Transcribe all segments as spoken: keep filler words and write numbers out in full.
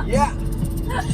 Yeah. Ha.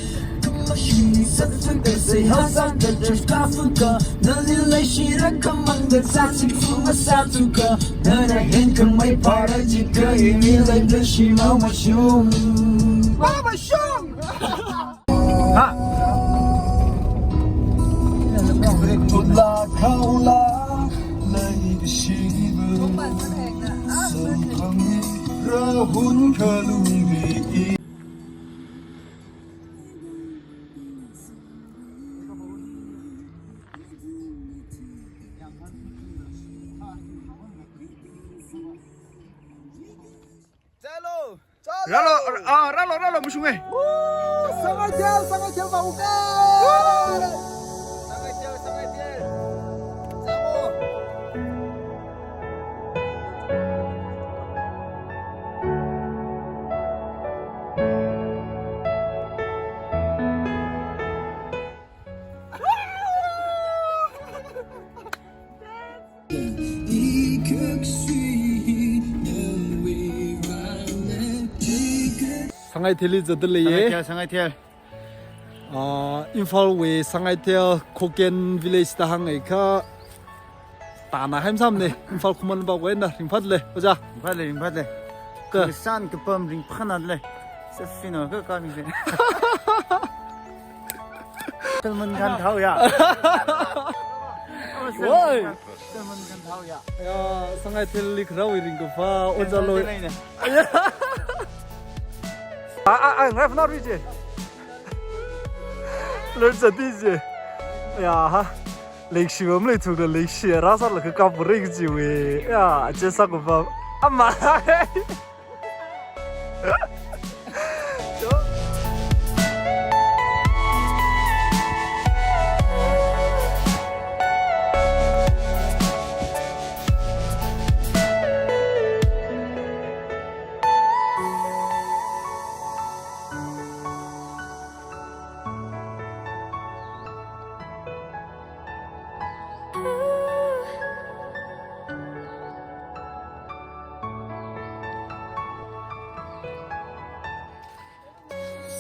Chalo! Chalo! Rālo, ah, rālo, rālo, mashunge. Woo! Sangaithel, Sangaithel, bauka! Sangaithel, Sangaithel. Chalo! Sangaithelli zatda leiye. Sangaithel, Sangaithel. Ah, Imphalwui Sangaithel Khoken Village da hānga kha. Tāna haimsāmane, Imphal khuman bak wena, ringphāle, ojā. Ringphāle, ringphāle. Ka. Kasan kapam ringphānale. Sasino ka ka mi se. Salman Khan thao ya. Woi. Salman Khan thao ya. Ya, Sangaithelli kharāwui ringkaphā, ojā lo. Ai, ai, ai, ngai phana ri je. Ler sati je. Ya, ha. Leikashiva maleithukla leikashi rāsālaga kapra kajiwui. Ya, che sākupam. Ama.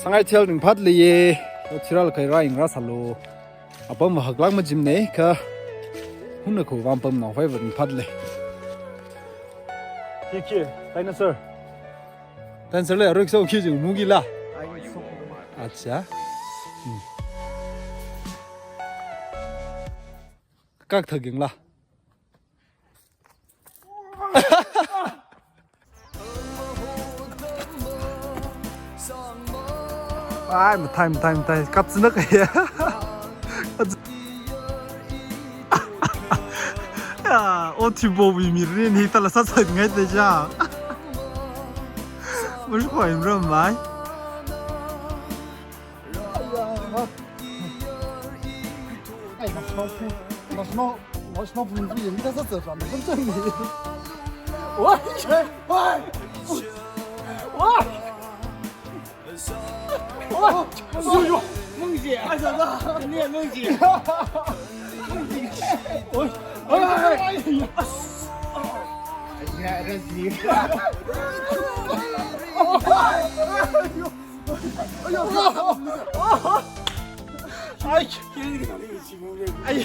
Sangaithel ringphāle ye, o thirālaga rāyang rāsālu. Apam haklāk majimane kha, huna kho vāng pamnao phaiva ringphāle. Kiki, dinosaur. Dinosaur le, arui so khi jing mugi la. Acha. Hmm. Kak thaging la. Ai, mathai, mathai, mathai. Kapsina kaya. Ya, o thibo bi mirin hi tala sa sa ngai te ja. Mush ko imram mai. Ai, mas mau, mas mau, mas mau pun pun yang kita sa sa sa pun sa ni. Wah, wah, wah. Wah, yo, yo, mungji. Ai, sa sa, ni mungji. Mungji. Oi, oi, oi. Ai, ya, rezeki. Ai. Ai. Ai.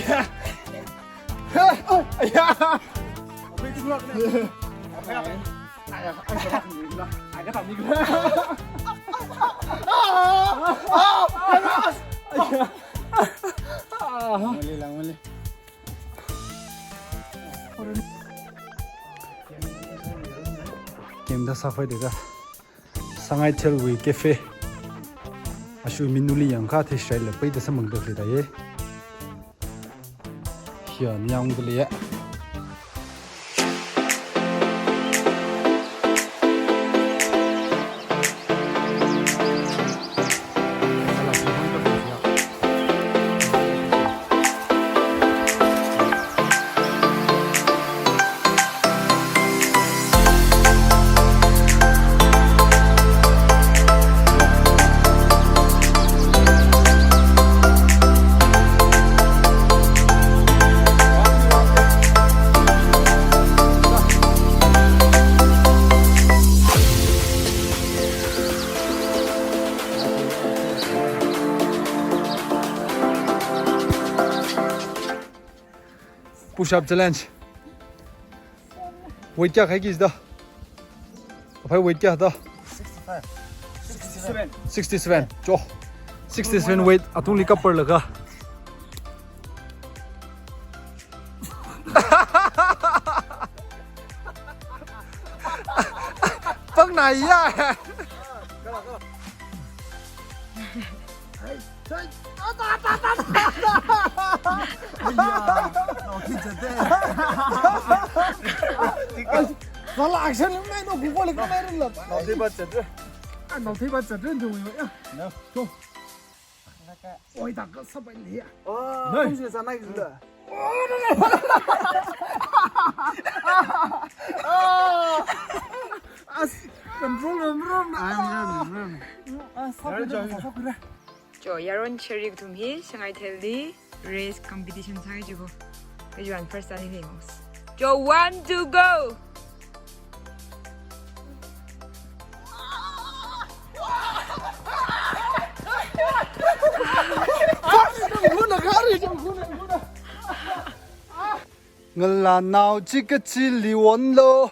Game da sāphai dega. Sangaithelwui cafe. Ashu minuli yangkha the shai le pai da samang da le da ye. Hiya nyang da le ya. Push up challenge. Weight kayākha kiji da? Aphai weight kayā da? Sixty-five. Sixty-seven. Sixty-seven. Cho. Sixty-seven weight atungli kaparlaga. Pang nai ya. Sala action nai no kuko le kamai rin la. Nauthei bat chat re. Ah, nauthei bat chat re, dung yo ya. No. Cho. Oi, tak ka sabai le ya. Oh, nai. Kung si sa nai kula. As control, control. Ai, control, control. Ah, sabai le, sabai le. Cho, yaron cherry kathum hi Shangai Thel li race competition sāngai jiko. Kajuan first ani hengos. Cho, one, two, go. Ngalānao chi kachili wonlo.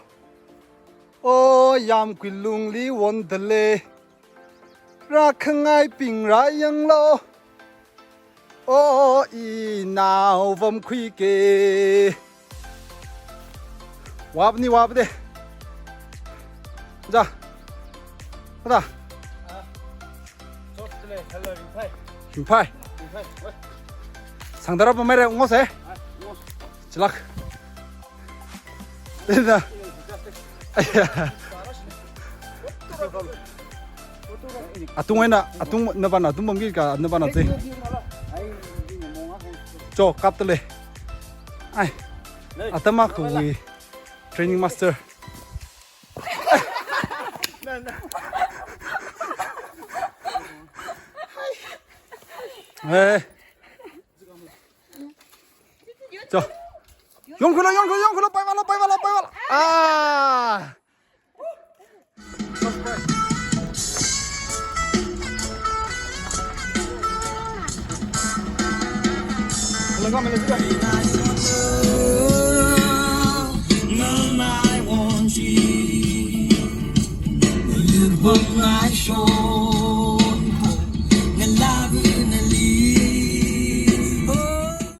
O yamkui lungli won dale. Rākhangaibing rāyanglo. O inao vamkhui ke. Wap ni wap de. Ja. Ada. Ringphai. Sangdara pamai re ngose. Chilak. Ina. Atung eina, atung nabana, atung bangki ka nabana te. Cho, kap tale. Ai. Atama kui training master. Eh. Cho. Yongkhulo, yongkhulo, yongkhulo, paiwalo, paiwalo, paiwalo. Ah.